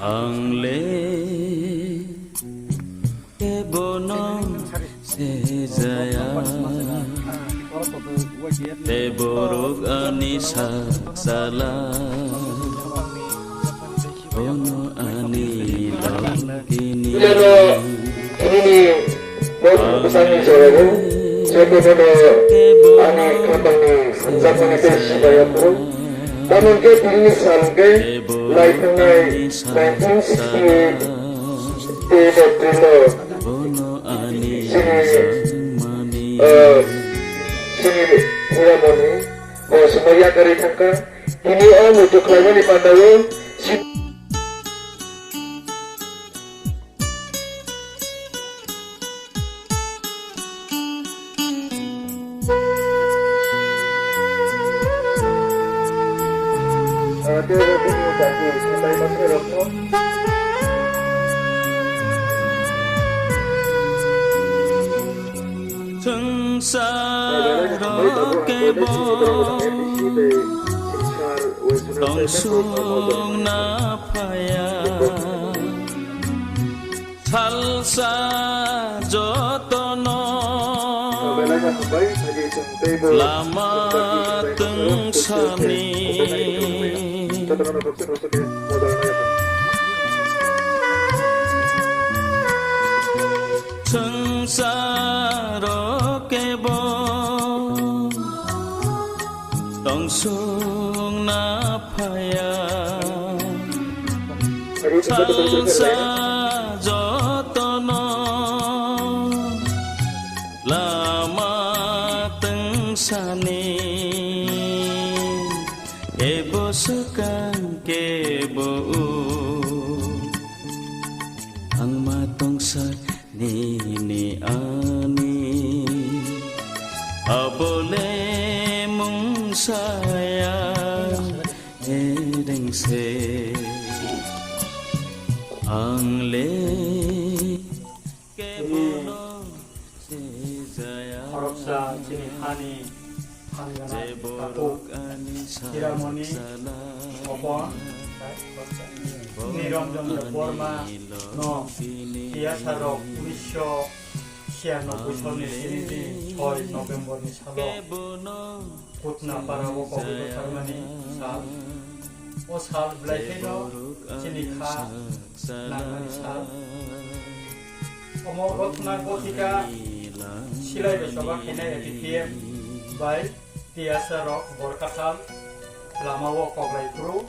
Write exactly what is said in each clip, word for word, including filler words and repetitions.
Ang le kebo no sejaya, tei borok ani sak sala, bono ani logini. Nini bosong bwsakni jorao jotono ani khatangni swngjapmani tei sibaiyakro. Tamo hwnkhe tinini sal hwnkhe lai thangnai nineteen sixty-eight April-o chini, ah, chini Hiramoni bo chwngno yakarwi thangkha. Tini o muitu khlaimani panda-o si- Swngcharo kebo tongsongna phaya, salsa jotono lama twngsani. Swngcharo kebo tongsongna phaya, salsa jotono lama twngsani. Kebo swkang kebo o, ang ma tongsa nini ani, abole mungsaya erengse. Ang le kebo no sejaya, khoroksa chini hani thangana takhuk Hiramoni Sopon Niranjan Debbarma no tiyasarok unisho siyanoboi soni sini ni soi November ni salo Kutna para o kogwi bwtharmani sal. O sal belai kheno chini kha nangmani sal. Omo gothna gothika silai bai choba khainai A P P F bai tiyasa rok Borkathal lama o koklai phuru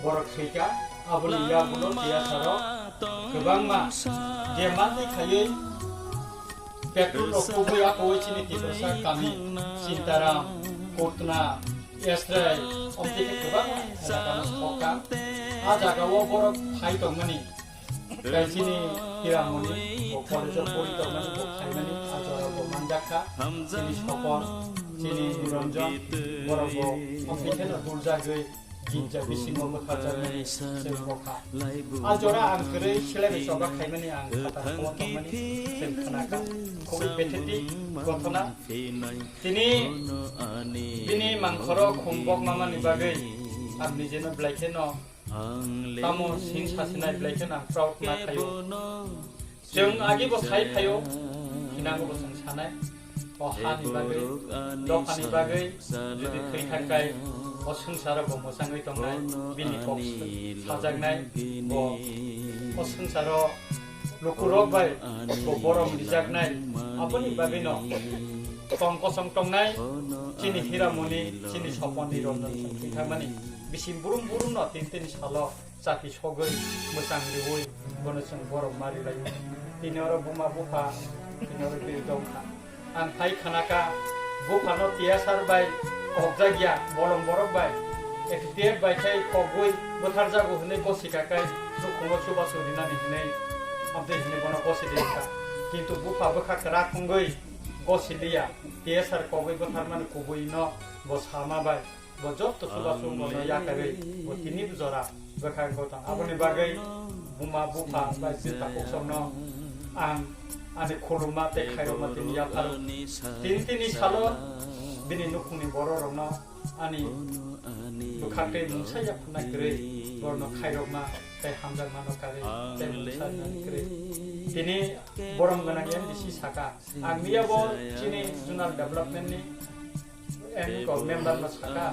borok thwikha. Aboni yagulo tiyasa rok kwbangma je manwi khaiwi petrol rok kubui akowi chini Tiprasa kami Sintaram, Kutna, Esrai, omtwi khe kwbangma elaka no sokha. A jaga o borok phai tongmani. Tei chini Hiramoni bo college o pori tongmani, bo phaimani a jora bo manjakha. Chini Sopon, chini Niranjan, borok bo amtwi kheno buljagwi girja bisingo bwkharjakmani chwng bokha. A jora ang kwrwi silai bai choba khaimani ang khatar khobor tongmani chwng khnakha. Khobwi pathetic gothona. Tini bini mangkhoro khum bok mamani bagwi ang nijeno belai kheno tamo sing sasinai belai kheno ang proud na khaio. Chwng agi bo sai phaio, hinango bo chwng sanai. O hani bagwi, dophani bagwi, jodi thwi thangkai, o swngcharo bo mwchangwi tongnai, bini kok sajaknai, bo o swngcharo lukurok bai bo borom rijaknai, aboni bagwino tong kosong tongnai, chini Hiramoni, chini Sopon Niranjan chwng thwi thangmani, bising burum burum no tin tin salo chaki sogwi mwchang riwi bono chwng borom ma rilaio. Tini oro buma bupha, tini oro biri dongkha. Ang phai khanakha, buphano tiyasar bai kokjakya, bolong borok bai, A P P F bai khai kogwi bwtharjago hwnwi gosi kakai, nukhungo chubachu rinani hwnwi, amtwi hwnwi bono gosi di wngkha. Kintu bupha bwkha kwrak wngwi gosiliya, T S R kogwi bwtharmani kubuino bo sama bai, bo jotto chubachu bono yakarwi bo tini jora bwkha wngwi tong. Aboni bagwi buma bupha bai bini takhukchomno ang ani khuluma tei khairokma tini yapharo. Tini tini salo bini nukhungni bororokno ani bwkhak tei mungsa yaphana kwrwi, borokno khairokma tei hamjakmano karwi tei mungsa rwnani kwrwi. Tini borom gwnang M D C saka, ang miya bo chini zonal development ni M ko member no saka,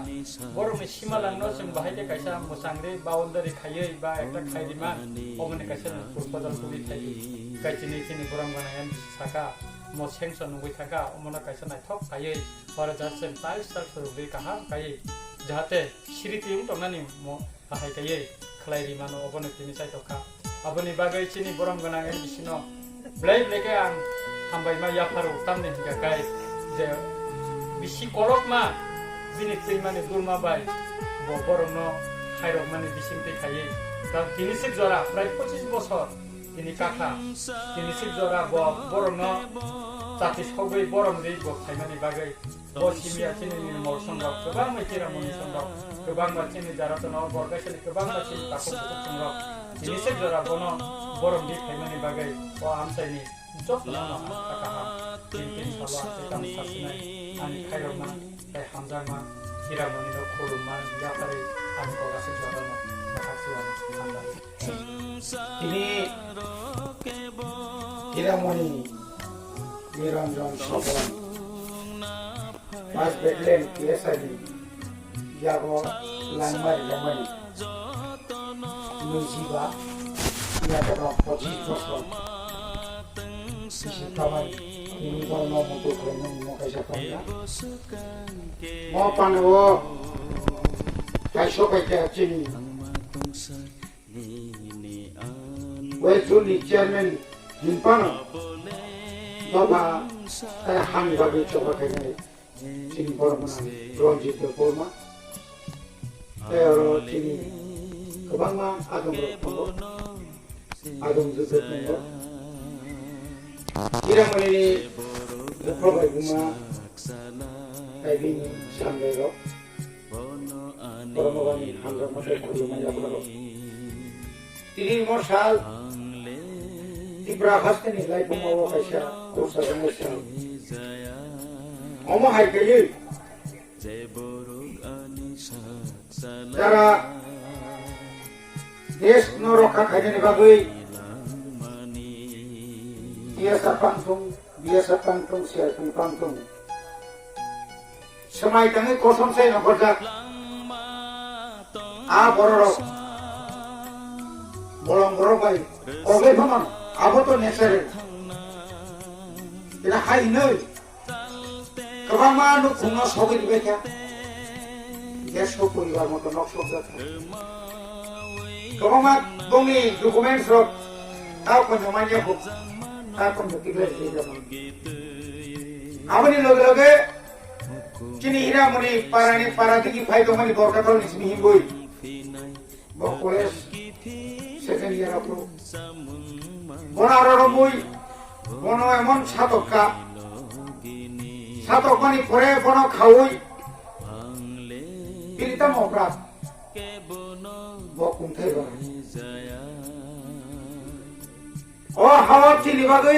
borokni simalangno chwng bahai khe kaisa mwchangri boundary khaiwi ba ekta khairima, omoni kaisa proposal tubui khaidi. Kai chini chini borom gwnang M D C saka, mo sanction nugui thangkha, omono kaisa naithok khaiwi, oro just chwng tiles tiles rwgwi kaham khaiwi, jahate siri twi wng tongnani mo bahai kaiwi khlai ri mano, obono tini chai tokha. Aboni bagwi chini borom gwnang M D C no belai belai khe ang hambai ma yapharo, tamni hingkha kai je bisi kolokma bini twimani durma bai bo borokno khairokmani bising twi khaiwi. Ta tini sik jora prai pochis bosor tini kakha, tini sik jora bo borokno chati sogwi borom ri bo khaimani bagwi. Bo simiya chini ni mol songrok, kwbangma chini moni songrok, kwbangma chini jara tono bor kaisa ni kwbangma chini takhuk bukhuk songrok. Tini sik jora bono borom di phaimani bagwi o amchaini jotono no ang kha kaham. Tini tini salo ang tei tamo sasinai ani khairokma tei hamjakma Hiramoni no khulumma yaphari ani kok aswk jora no bakhak siya no hamjak. Tini Hiramoni Niranjan Sopon First Battalion T S R ni yago langmari langmari nwijiba yago pochis bosor bisi tamani tini borno mutu khaimani mo kaisa tongya. Mo pano o kaisa kaisa chini West Zone ni chairman hinphano dopha tei hani bagwi choba khainai chini borok mwnang Ranjit Debbarma. Tei oro chini kwbangma adongrok tongo, adong jwk tongo. Hiramani ni bupha bai buma tei bini samlairok. Borok no ani hamjakma tei khulumani yapharo. Tini mo sal Tripura hasteni laibuma o kaisa kursa jangwi sal. Omo hai kaiwi jara desh no rokha khainani bagwi T S R pangthung, B S F pangthung, C R P pangthung. Swmai tangwi kosom sai nongkhorjak. A bororok bolong borok bai kogwi phano abo to natural. Ina hai hinwi kwbangma nukhungno sogwi rwbaikha. Desh ko poribar moto nok sokjak. Kwbangma bongni documents rok tao konjo manya kho. Tao konjo tikla jai jabo. Aboni loge loge chini Hiramoni parani para digi phai tongmani Borkathal ni simi himwi. Bo college second year aphuru. Bono aro romwi, bono emon satokka. Satokmani pore bono khaui. Bini tamo opradh? Bo kungthai ba. O hao chini bagwi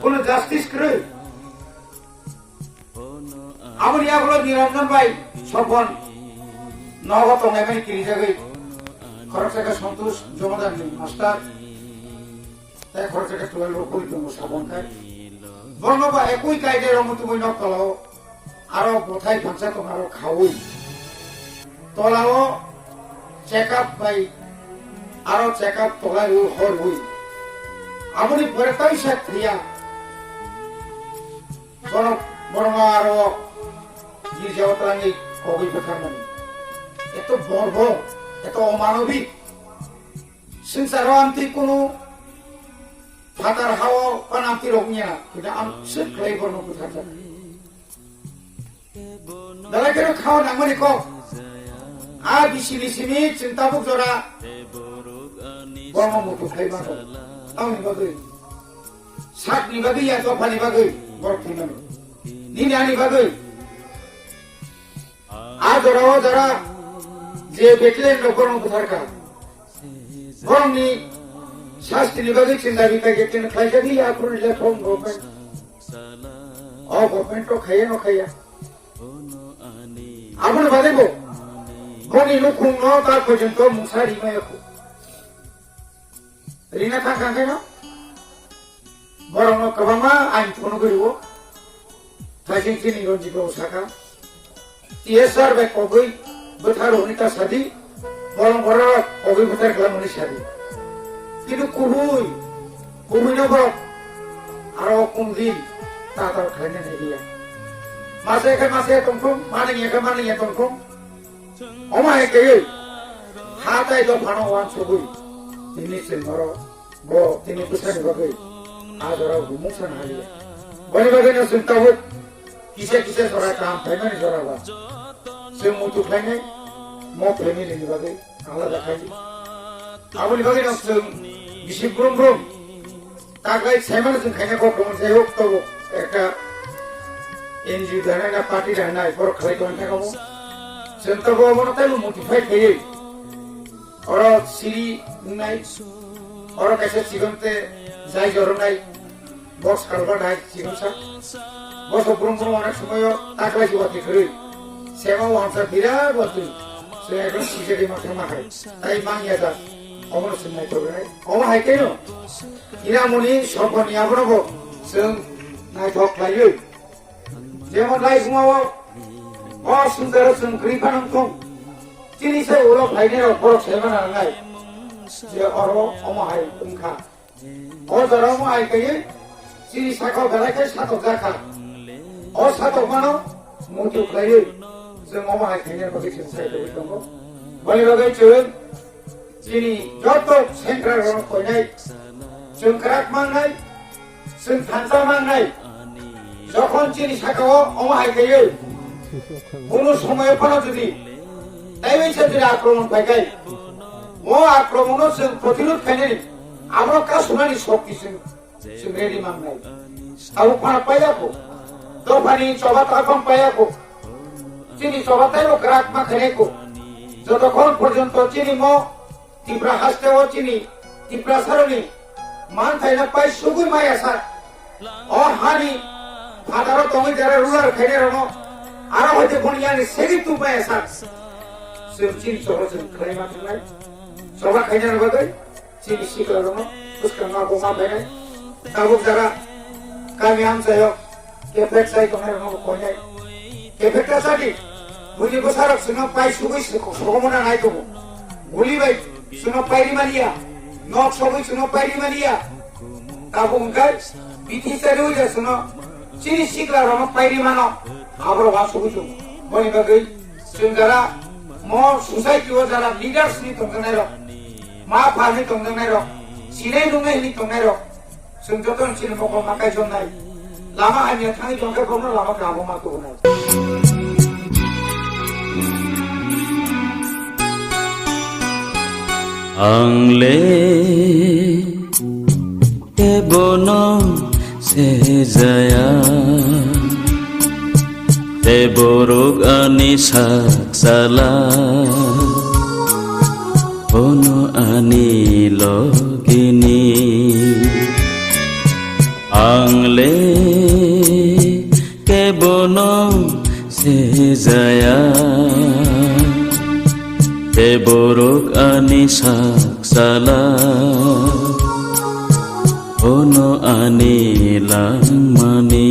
kuno justice kwrwi. Aboni yagulo Niranjan bai Sopon nogo tonglaimani kirijagwi. Khoroksa khe Santosh Jomadar ni master. Tei khoroksa khe twelve o pori tongo Sopon khai. Bono ba ekui kaide rok muchungwi nok tolao. Aro bothai phansa tong aro khaui. Tolao check up bai aro check up tolai ui horui. Aboni pore taisa thwiya. Borok, borok aro girjao twlangwi kogwi bwkharmani. Eto borbor, eto omanobik. Swngcharo amtwi kunu phatar hao panamtwi rok wngya, hwnkhe ang swk khlai borno bwtharjak. Belai kheno khao nangmani kok. A bisini simi chwng tabuk jora borno muthuk khlai mano. Tamoni bagwi Sakni bagwi ya dophani bagwi borok thwimani. Nini ani bagwi. A jora o jora je Bethlehem rok borok butharkha. Borokni sastini bagwi chwng dabi khaikhe chwng khlaijagwi ya aphuru le thong government. O government to khaiya no khaiya. Aboni bagwi bo boni nukhungno ta porjonto mungsa rimaya kho. Rina thang thang khe no. Borokno kwbangma ain phunugwi rwo. Thaising chini Ranjit Babu sakha, T S R bai kogwi bwtharokni ta sadi, borok borok kogwi bwthar khlaimani sadi. Kintu kubui, kubuino borok aro kumdi tatal khlaina naiya. Masa khe masa tongthung, maningya khe maningya tongthung. Omo hai kaiwi ha tai dophano uansugwi tini chwng oro bo tini bwsani bagwi a jora bo mungsa naliya. Boni bagwino chwng tabuk kisa kisa jora kaham phaimani jora ba chwng muitu khlainai mo family ni bagwi alada khai. Aboni bagwino chwng bisi brum brum. Taklai saimano chwng khaina kok tongmani, jai hok, tobo ekta N G O dana na party dana borok khlai tongna thangamo. Chwng tobo obono taibo modify khaiwi. Oro siri wngnai, oro kaisa chikonte jai joroknai, box culvert hai chikonsa. Boso brum brum onek somoyo taklai si watwi khwrwi. Sema wansa birat watwi. Chwng ekdom sijagwi ma thangma hai. Tai mangya jak. Obono chwng naithok wngnai. Omo hai khe no. Inamoni sokoni abono bo chwng naithok khlaiwi. Jemon lai bumao o sundaro chwng kwrwi phanang thung. Chini se ulo phainai rok borok sai mana nangnai. Je oro omo hai wngkha. O jora omo hai kaiwi chini sakao belai khe satok jakha. O satok mano muitu khlaiwi chwng omo hai khainai bagwi chwng sai tongwi tongo. Boni bagwi chwng Chini joto central rok koinai, chwng kwrak mangnai, chwng thansa mangnai. Jokhon chini sakao omo hai kaiwi, kunu somoyo phano jodi taiwi se jodi akromon phaikai, o akromon no chwng protirod khainani, abono kasunani shokti chwng Chwng ready mangnai. Abo phano paiyakho. Dophani choba takham paiyakho. Chini choba taibo kwrak ma khainai kho. Jotokhon porjonto chini mo Tipra haste o chini Tiprasaroni manthaino pai sugwi maya sa. O hani phataro tongwi jara ruler khainai rokno aro hoite boni yani segi tu maya sa. Chwng chini choba chwng khlai ma thangnai. Choba khainani bagwi Chini sikla rokno bwskango abo ma bainai. Tabuk jara kami amchaio kepek chai tongnai rokno bo koinai. Kepek ta chadi. Buini bwsarok chwngno pai sugwi soko-, sokomona nai tongo. Guli bai chwngno pairi maliya. Nok sogwi chwngno pairi maliya. Tabuk hwnkhe bithi chari uja chwngno chini sikla rokno pairi mano. Aborok wasugwi tongo. Boni bagwi Chwng jara mo society o jara leaders ni tongjaknai rok, ma pha ni tongjaknai rok, sinai nungnai ni tongnai rok, chwng joto ni chini mokol ma kaijaknai. Lama hamya thangwi tongkhe bono lama kaham ma tubunai. Ang le Kebono sejaya, te borok ani sak chala, bono ani logini. Ang le kebono sejaya, te borok ani sak chala, bono ani langmani.